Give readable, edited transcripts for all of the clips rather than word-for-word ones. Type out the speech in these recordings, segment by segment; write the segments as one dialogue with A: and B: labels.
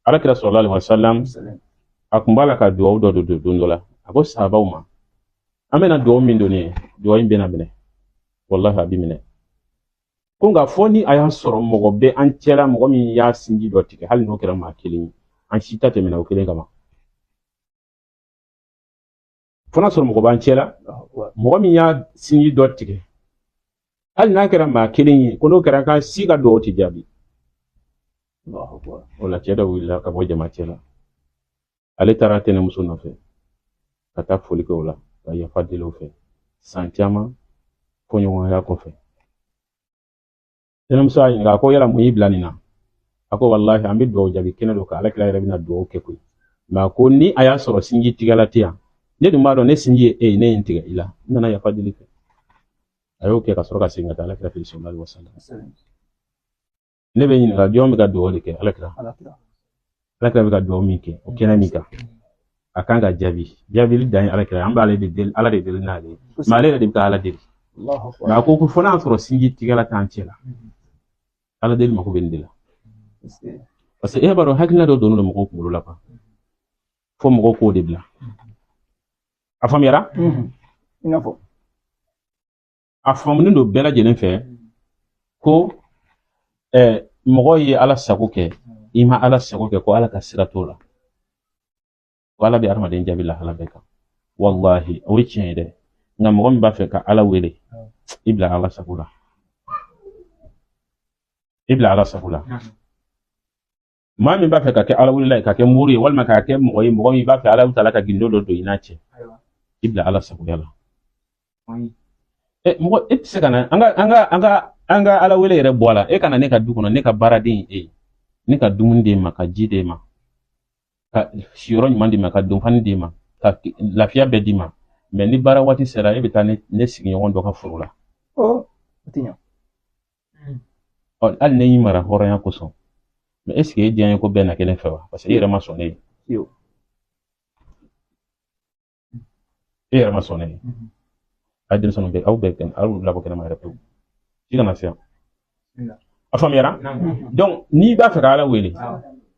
A: Ala kira sallallahu alaihi wasallam a kun b'a la ka duwawu dɔ don don dɔ la. A ko sahabaw ma, an bɛna duwawu min don nin ye, duwawu in bɛna minɛ, walahi a bɛ minɛ. Ko nka fɔ ni a y'a sɔrɔ mɔgɔ bɛ an cɛla, mɔgɔ min y'a sinji dɔ tigɛ, hali n'o kɛra maa kelen ye, an si ta tɛ minɛ o kelen kama. Fo n'a sɔrɔ mɔgɔ b'an cɛla, mɔgɔ min y'a sinji dɔ tigɛ, hali n'a kɛra maa kelen ye, ko n'o kɛra k'an si ka duwawu tɛ jaabi. O la cɛ dɔ wulila ka bɔ jama cɛ la, ale taara tɛnɛmuso nɔfɛ ka taa foli kɛ o la, ka yafa deli o fɛ san caman fɔɲɔgɔnya kɔfɛ. Tɛnɛmuso y'a ɲininka, a ko yala mun y'i bila nin na? A ko walahi an bɛ dugawu jaabi kɛnɛ dɔ kan, ala kira yɛrɛ bɛna dugawu kɛ koyi, mɛ a ko ni a y'a sɔrɔ sinji tigɛla tɛ yan, ne dun b'a dɔn ne sinji ye e ye, ne ye n tigɛ i la, n nana yafa deli fɛ. A y'o kɛ ka sɔrɔ ka segin ka taa ala kira fɛ sallallahu alaihi wasallam. Ne bɛ ɲininka, jɔn bɛ ka dugawu de kɛ? Ala kira. Ala kira bɛ ka dugawu min kɛ o kɛnɛ min kan, a kan ka jaabi. Jaabili dan ye ala kira, an b'ale de deli, ala de deli n'ale ye, mɛ ale yɛrɛ de bɛ ka ala deli. Mɛ a ko ko fo n'a sɔrɔ sinji tigɛla t'an cɛ la, ala deli mako bɛ nin de la. Parce que e b'a dɔn hakilina dɔ donnen don mɔgɔw kunkolo la quoi, fo mɔgɔw k'o de bila. A faamuyara?
B: I n'a fɔ
A: a faamunen don bɛɛ lajɛlen fɛ ko mɔgɔ ye ala sago kɛ, i ma ala sago kɛ, ko ala ka sira t'o la, ko ala bɛ adamaden jaabi lahala bɛɛ kan. Walahi o ye tiɲɛ ye dɛ, nka mɔgɔ min b'a fɛ ka ala wele, i bila ala sago la, i bila ala sago la. Maa min b'a fɛ ka kɛ ala welela ye, ka kɛ mori ye, walima k'a kɛ mɔgɔ ye, mɔgɔ min b'a fɛ ala taala ka gindo dɔ don i n'a cɛ, i bila ala sagoya la. Mɔgɔ e tɛ se ka na an ka ala wele yɛrɛ bɔ a la. E ka na ne ka du kɔnɔ, ne ka baaraden ye e ye, ne ka dumuni d'e ma, ka ji d'e ma, ka siyɔrɔ ɲuman d'i ma, ka donfani d'i ma, ka lafiya bɛɛ d'i ma, mɛ ni baara waati sera, e bɛ taa ne sigiɲɔgɔn dɔ ka foro la.
B: O tɛ ɲa.
A: Ɔ, hali ne y'i mara hɔrɔnya kosɔn, mɛ est ce que e diya ye ko bɛɛ na kɛ ne fɛ wa? Parce que e yɛrɛ ma sɔn ne ye. E yɛrɛ ma sɔn ne ye. A ye denmisɛnninw bɛɛ, aw bɛɛ kɛnɛ, aw labɔ kɛnɛma yɛrɛ pewu. I kana se yan. A faamuyara? Donc n'i b'a fɛ ka ala wele,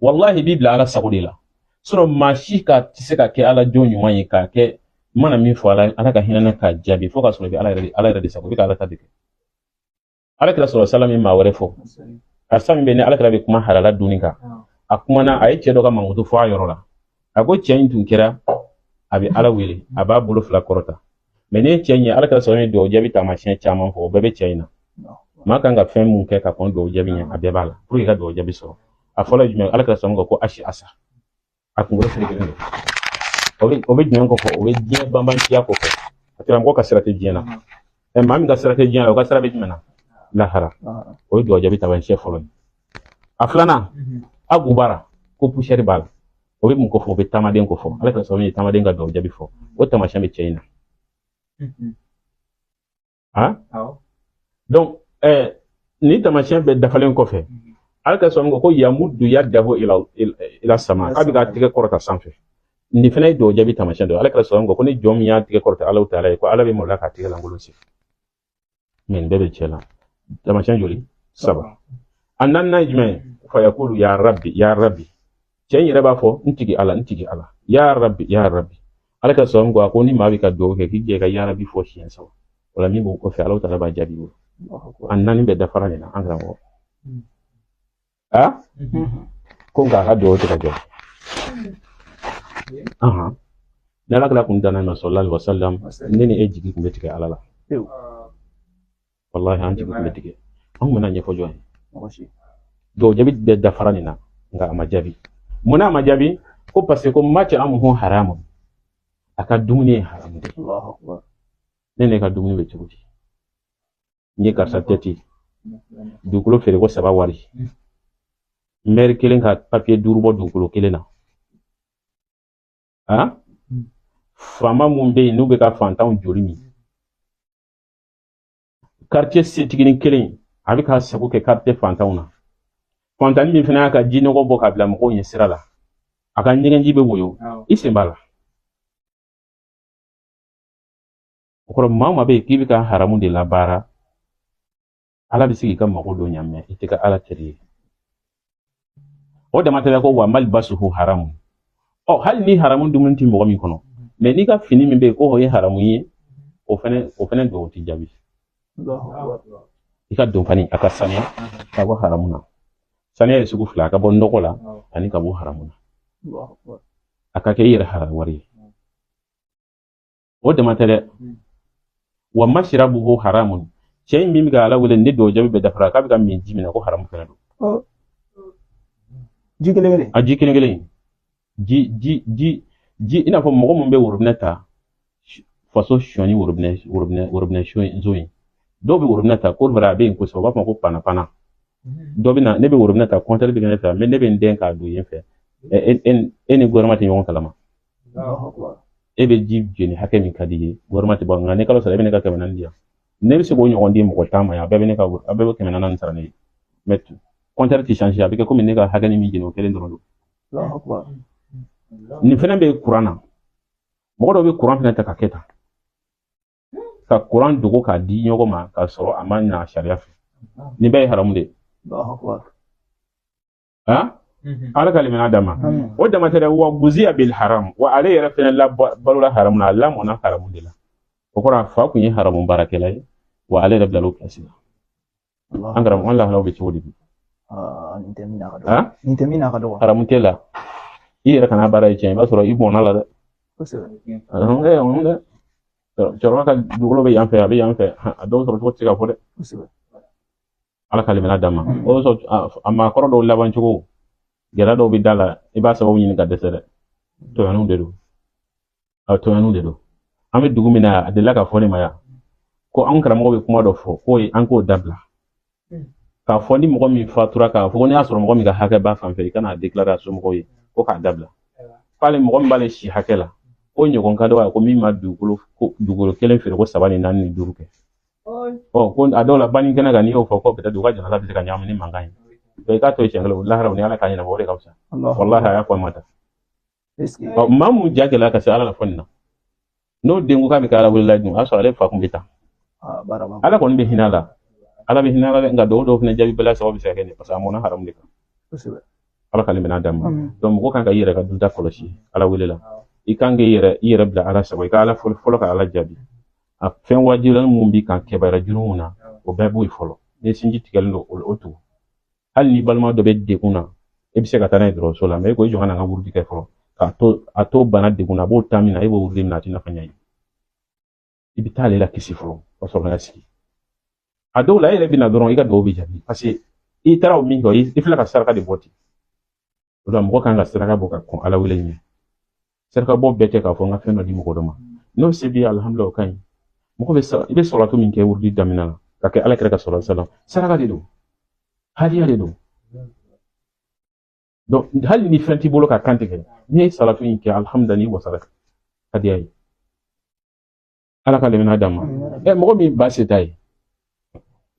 A: walahi i b'i bila ala sago de la. Sinon maa si ka tɛ se ka kɛ ala jɔn ɲuman ye k'a kɛ n mana min fɔ ala, ala ka hinɛ na k'a jaabi, fo k'a sɔrɔ i bɛ ala yɛrɛ de, ala yɛrɛ de sago, i bɛ ka ala ta de kɛ. Ala kira sɔrɔ salam ye maa wɛrɛ fɔ, karisa min bɛ ni ala kira bɛ kuma halala dunni kan, a kumana, a ye cɛ dɔ ka mankutu fɔ a yɔrɔ la. A ko cɛ in tun kɛra a bɛ ala wele, a b'a bolo fila kɔrɔta, mɛ ne ye cɛ in ye, ala kira sɔrɔ ye dugawu jaabi taamasiyɛn caman fɔ, o bɛɛ bɛ cɛ in na. Maa kan ka fɛn mun kɛ ka kɔn dugawu jaabi ɲɛ, a bɛɛ b'a la pour que i ka dugawu jaabi sɔrɔ. A fɔlɔ ye jumɛn? Ala kira sɔrɔ ko asi asa, a kunkolo ferekelen don. O bɛ jumɛn kɔfɛ? O bɛ diɲɛ banbanciya kɔfɛ. A tigilamɔgɔ ka sira tɛ diɲɛ na. Ɛ, maa min ka sira tɛ diɲɛ na, o ka sira bɛ jumɛn na? Lahara. O ye dugawu jaabi taamasiyɛn fɔlɔ ye. A filanan, a gubara, ko poussière b'a la. O bɛ mun kofɔ? O bɛ taamaden kofɔ. Ala kira sɔrɔ ye taamaden ka dugawu jaabi fɔ, o taamasiyɛn bɛ cɛ in na. Donc nin taamasiyɛn bɛɛ dafalen kɔfɛ, ala kira sɔrɔ ko yamudu yadahu ila sama, k'a bɛ k'a tigɛ kɔrɔta sanfɛ. Nin fana ye dugawu jaabi taamasiyɛn dɔ ye. Ala kira sɔrɔ ko ni jɔn min y'a tigɛ kɔrɔta Alahu taala ye, ko Ala bɛ maloya k'a tigɛ lankolon sigi. Mɛ nin bɛɛ bɛ cɛ la. Taamasiyɛn joli? Saba. A naaninan ye jumɛn ye? Fayakulu ya rabbi ya rabbi. Cɛ in yɛrɛ b'a fɔ n tigi Ala, n tigi Ala, ya rabbi ya rabbi. Ala kira sɔrɔ ko a ko ni maa bɛ ka dugawu kɛ, k'i jɛ ka ya rabbi fɔ siɲɛ saba, o la min b'o kɔfɛ Alahu taala b'a jaabi bolo. A naani bɛɛ dafara nin na, an karamɔgɔ. A ko nka a ka dugawu tɛ ka jɔ. Ni ala kira kun danna ma sallallahu alaihi wasallam, ne ni e jigi kun bɛ tigɛ Ala la. Wallahi an jigi kun bɛ tigɛ. An kun bɛna ɲɛfɔ jɔn ye? Dugawu jaabi bɛɛ dafara nin na, nka a ma jaabi. Mun na a ma jaabi? Ko parce que ko mat'amuhu haramu, a ka dumuni ye haramu de. Ne ne ka dumuni bɛ cogo di? N ye karisa tɛti dugukolo feere ko saba wari, mɛri kelen ka papiye 5 bɔ dugukolo kelen na. Faama mun bɛ yen n'u bɛ ka fantanw joli min, quartier setiginin kelen a bɛ ka sago kɛ quartier fantanw na. Fantanni min fana y'a ka ji nɔgɔ bɔ k'a bila mɔgɔw ɲɛ sira la, a ka ɲɛgɛnji bɛ woyo, i sen b'a la. O kɔrɔ maa o maa bɛ yen k'i bɛ ka haramu de labaara, Ala bɛ se k'i ka mago dɔ ɲa, mɛ i tɛ ka Ala teri ye. O dama tɛ ko wa malbasuhu haramu. Ɔ, hali ni haramu dumuni tɛ mɔgɔ min kɔnɔ, mais n'i ka fini min bɛ yen ko o ye haramu ye, o fɛnɛ dugawu tɛ jaabi. I ka donfani a ka saniya ka bɔ haramu na. Saniya ye sugu fila: a ka bɔ nɔgɔ la ani ka bɔ haramu na. A ka kɛ i yɛrɛ halal wari ye. O dama tɛ dɛ, wa mashrabuhu haramun. Cɛ in min bɛ ka Ala wele ni dugawu jaabi bɛɛ dafara, k'a bɛ ka min ji min na, ko haramu fɛnɛ don.
B: Ji kelen kelen.
A: A ji kelen kelen, ji ji ji ji, i n'a fɔ mɔgɔ min bɛ worobinɛ ta, faso sɔni worobinɛ, worobinɛ, worobinɛ so in, dɔw bɛ worobinɛ ta ko a bɛ yen kosɛbɛ, u b'a fɔ ko pana pana. Dɔ bɛ na, ne bɛ worobinɛ ta, compteur bɛ kɛ ne fɛ, mais ne bɛ n den k'a don yen fɛ. E ni gouvernement tɛ ɲɔgɔn kalama. E bɛ ji jeni hakɛ min ka di i ye, gouvernement tɛ bɔ. Nka ni kalo sara, e bɛ ne ka 400 di yan, ne bɛ se k'o ɲɔgɔn di mɔgɔ 10 ma yan, a bɛɛ bɛ ne ka, a bɛɛ bɛ 400 sara ne ye, mais compteur tɛ changer, a bɛ kɛ komi ne ka hakɛ min jeni, o kelen dɔrɔn don. Nin fɛnɛ bɛ kuran na. Mɔgɔ dɔw bɛ kuran fɛnɛ ta ka kɛ tan, ka kuran dogo k'a di ɲɔgɔn ma k'a sɔrɔ a ma ɲa sariya fɛ. Nin bɛɛ ye haramu de ye. Ala ka limaniya d'a ma. O dama tɛ dɛ, wa guziya bil haram, wa ale yɛrɛ fɛnɛ la balola haramu na, a lamɔna haramu de la. O kɔrɔ, a fa kun ye haramu baarakɛla ye, wa ale yɛrɛ bilala o place la. An karamɔgɔ, an lahalaw bɛ cogo di bi?
B: Nin tɛ min na ka dɔgɔ. Nin tɛ min na ka dɔgɔ.
A: Haramu tɛ la. I yɛrɛ kana baara ye tiɲɛ, i b'a sɔrɔ i mɔnna la dɛ. Cɛkɔrɔba ka dugukolo bɛ yan fɛ, a bɛ yan fɛ, a dɔw sɔrɔ cogo tɛ se ka fɔ dɛ. Ala ka limaniya d'a ma. O sɔrɔ a maakɔrɔ dɔw laban cogo, gɛlɛya dɔw bɛ da la, i b'a sababu ɲini ka dɛsɛ dɛ. Tɔɲɔniw de don, a tɔɲɔniw de don. An bɛ dugu min na, a delila ka fɔ ne ma yan ko an karamɔgɔ bɛ kuma dɔ fɔ k'o ye an k'o dabila, k'a fɔ ni mɔgɔ min fatura, k'a fɔ ko n'i y'a sɔrɔ mɔgɔ min ka hakɛ b'a fan fɛ, i kana déclarer a somɔgɔw ye ko k'a dabila, k'ale mɔgɔ min b'ale si hakɛ la, ko ɲɔgɔn ka dɔgɔ ko min ma dugukolo, ko dugukolo kelen feere ko saba ni naani ni duuru kɛ. Ɔ, ko a dɔw la banni kɛnɛ kan, n'i y'o fɔ ko peut-être u ka janaja bɛ se ka ɲagami ni mankan ye. Donc i k'a to yen siɲɛ kelen, o lahara o ni Ala k'a ɲɛnabɔ, o de ka fisa. Walahi, a y'a fɔ a ma tan. Ɔ, maa mun ja gɛlɛya ka se Ala la fɔ nin na, n'o den ko k'a bɛ kɛ Ala wele la dun, o y'a sɔrɔ ale fa kun bɛ tan. Ala kɔni bɛ hinɛ a la, Ala bɛ hinɛ a la dɛ, nka dɔw fana jaabi bɛla sababu bɛ se ka kɛ nin ye, parce que a mɔnna haramu de kan. Ala ka limaniya d'a ma. Donc mɔgɔ kan ka i yɛrɛ ka dunta kɔlɔsi Ala wele la. I kan k'i yɛrɛ bila Ala sago, i ka Ala fɔlɔ fɔlɔ ka Ala jaabi. A fɛn wajibilen mun b'i kan kɛbara jurumu na, o bɛɛ b'o ye fɔlɔ. Ni sinji tigɛlen don, o tugu. Hali ni balima dɔ bɛ degun na, e bɛ se ka taa n'a ye dɔgɔtɔrɔso la, mais e ko i jɔ ka na n ka wurudi kɛ fɔlɔ, k'a to a to bana degun na, a b'o taa min na, e b'o wurudi min na, a t'i nafa ɲɛ. I bɛ taa ale la kisi fɔlɔ ka sɔrɔ ka sigi. A dɔw la, e yɛrɛ bɛ na dɔrɔn, i ka dugawu bɛ jaabi, parce que i taara o min kɛ, i filɛ ka saraka de bɔ ten. O la, mɔgɔ kan ka saraka bɔ ka kɔn Ala wele ɲɛ. Saraka bɔ bɛɛ tɛ k'a fɔ n ka fɛn dɔ di mɔgɔ dɔ ma. N'o se b'i ye, alihamudulila, o ka ɲi. Mɔgɔ bɛ i bɛ sɔrɔtu min kɛ wurudi daminɛ na ka kɛ Ala kɛra ka sɔrɔ salam, saraka de don, hadiya de don. Donc hali ni fɛn t'i bolo ka kan tigɛ, n'i ye salatu in kɛ, alihamudulila, n'i wasara, hadiya ye. Ala ka limaniya d'a ma. Ɛ, mɔgɔ min ba se t'a ye,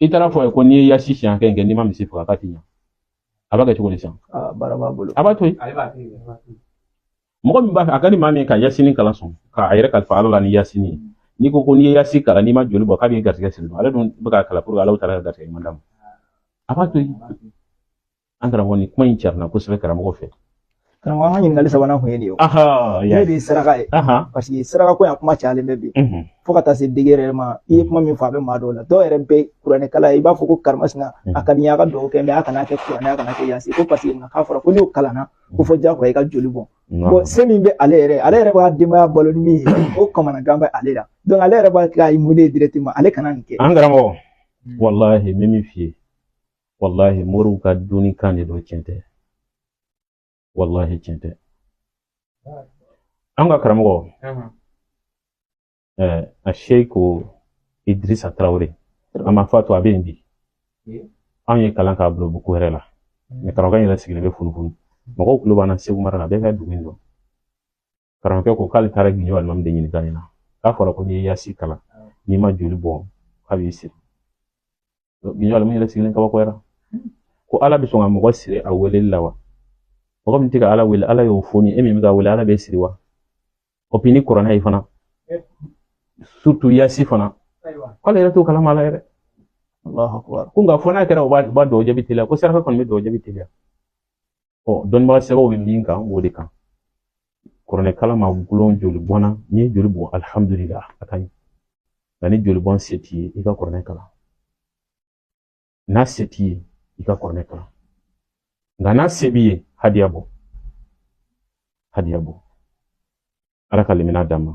A: i taara fɔ a ye ko n'i ye yasi siɲɛ hakɛ in kɛ, n'i ma misi faga k'a ti ɲa, a b'a kɛ cogo di sisan?
B: Baara b'a bolo.
A: A b'a to yen. Mɔgɔ min b'a fɛ a ka di maa min ka yasini kalan sɔn k'a yɛrɛ kalifa Ala la ni yasini ye, n'i ko n'i ye yasi kalan, n'i ma joli bɔ, k'a b'i garisɛgɛ siri, ale dun bɛ k'a kalan pour que Ala taala ka garisɛgɛ ɲuman d'a ma, a b'a to yen. An karamɔgɔ, nin kuma in carila kosɛbɛ karamɔgɔ fɛ.
B: Karamɔgɔ, an ka ɲininkali sabanan kun ye nin ye. Ne de ye saraka ye, parce que saraka ko in a kuma cayalen bɛ bi, fo ka taa se degré yɛrɛ ma. I ye kuma min fɔ, a bɛ maa dɔw la, dɔw yɛrɛ bɛ kuranɛ kalan ye, i b'a fɔ ko karimasina a ka di n ye a ka dugawu kɛ, mais a kana kɛ kuranɛ, a kana kɛ yasi ko, parce que nka k'a fɔra ko n'o kalanna ko fɔ diyagoya i ka joli bɔn. Bon, se min bɛ ale yɛrɛ, ale yɛrɛ b'a denbaya balo ni min ye, o kamanagan bɛ ale la. Donc ale yɛrɛ b'a kɛ a ye mun de ye directement, ale kana nin kɛ.
A: An karamɔgɔ, walahi, n bɛ min f'i ye, walahi, moriw ka donni kan de don, tiɲɛ tɛ. Walahi, tiɲɛ tɛ. An ka karamɔgɔ, a Seiko Idrissa Traoré, a ma fatu, a bɛ yen bi. Anw ye kalan k'a bolo buku yɛrɛ la, mais karamɔgɔkɛ yɛrɛ sigilen bɛ funufunu, mɔgɔw tulo b'an na Segu mara la, bɛɛ ka dugu in dɔn. Karamɔgɔkɛ ko k'ale taara Gindo alimami de ɲininka ɲɛna, k'a fɔra ko n'i ye yasi kalan, n'i ma joli bɔn, k'a b'i siri. Gindo alimami yɛrɛ sigilen kabakoyara, ko Ala bɛ sɔn ka mɔgɔ siri a weleli la wa? Mɔgɔ min tɛ ka Ala wele, Ala y'o fɔ ni e min bɛ ka wele, Ala bɛ siri wa? O puis ni kuranɛ ye fana, surtout yasi fana, k'ale yɛrɛ t'o kalama la yɛrɛ.
B: Allahu akbar.
A: Ko nka fɔ n'a kɛra, o b'a dugawu jaabi teliya, ko saraka kɔni bɛ dugawu jaabi teliya. Ɔ, dɔnnibaga sɛbɛw bɛ min kan, o de kan. Kuranɛ kalan ma gulon joli bɔn na. N'i ye joli bɔn, alihamudulila, a ka ɲi. Nka ni joli bɔn se t'i ye, i ka kuranɛ kalan. N'a se t'i ye, i ka kuranɛ kalan. Nka n'a se b'i ye, hadiya bɔ, hadiya bɔ. Ala ka limaniya d'an ma.